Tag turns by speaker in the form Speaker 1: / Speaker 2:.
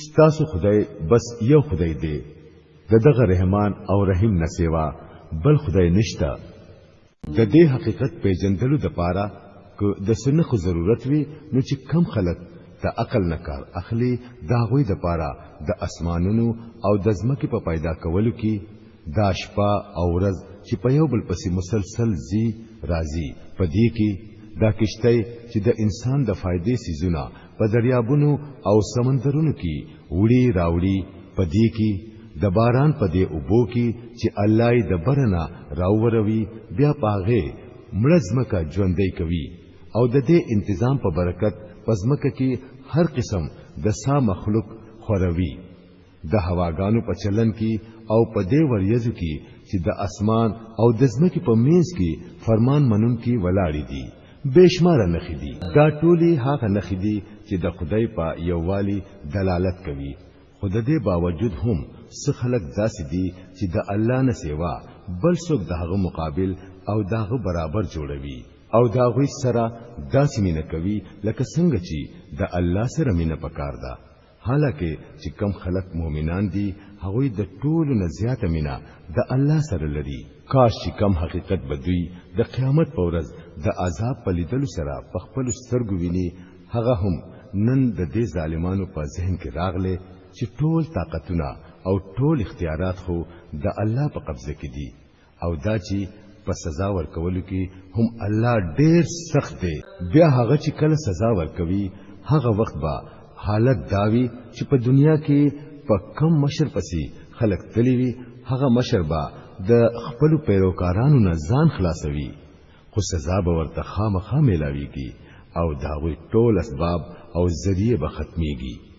Speaker 1: ستاسو خدای بس یو خدای دی، د دغه رحمان او رحیم نه سیوا بل خدای نشته. د دې حقیقت پیژندلو د پاره که د سنخو ضرورت وي نو چې کم خلک د عقل نه کار اخلي د هغوی د پاره د اسمانونو او د ځمکې په پیدا کولو کې دا شپه او ورځ چې په یو بل پسې مسلسل ځي راځي، په دې کې دا کشتۍ چې د انسان د فایدې څیزونه په دریابونو او سمندرونو کې وړي راوړي، په دې کې د باران په دې اوبو کې چې الله یې د بره نه راووروي بیا په هغې مړه ځمکه ژوندۍ کوي او د دې انتظام په برکت په ځمکه کې هر قسم د سا مخلوق خوروي. د هواګانو په چلن کې او په دې وریځو کې چې د اسمان او د ځمکې په منځ کې فرمان منونکي ولاړې دي بېشماره نښې دي. دا ټولې هغه نښې دي چې د خدای په یووالي دلالت کوي، خو د دې باوجود هم څه خلک داسې دي چې د الله نه سیوا بل څوک د هغه مقابل او د هغه برابر جوړوي او د هغوی سره داسې مینه کوي لکه څنګه چې د الله سره مینه پکار ده. حالکه چې کم خلک مؤمنان دي هغوی د ټولو نه زیاته مینه د الله سره لري. کاش چې کم حقیقت به دوی د قیامت په ورځ د عذاب په لیدلو سره په خپلو سترګو ویني، هغه هم نن د دې ظالمانو په ذهن کې راغلی چې ټول طاقتونه او ټول اختیارات خو د الله په قبضه کې دي او دا چې په سزا ورکولو کې هم الله ډیر سخت دی. بیا هغه چې کله سزا ورکوي هغه وخت به حالت داوي چې په دنیا کې په کم مشر پسې خلک تللی وي، هغه مشر به د خپل پیروکارانو نه ځان خلاصوي، خو سزا به ورته خامخا میلاویږي او د هغوی ټول اسباب او ذریعې به ختمیږي.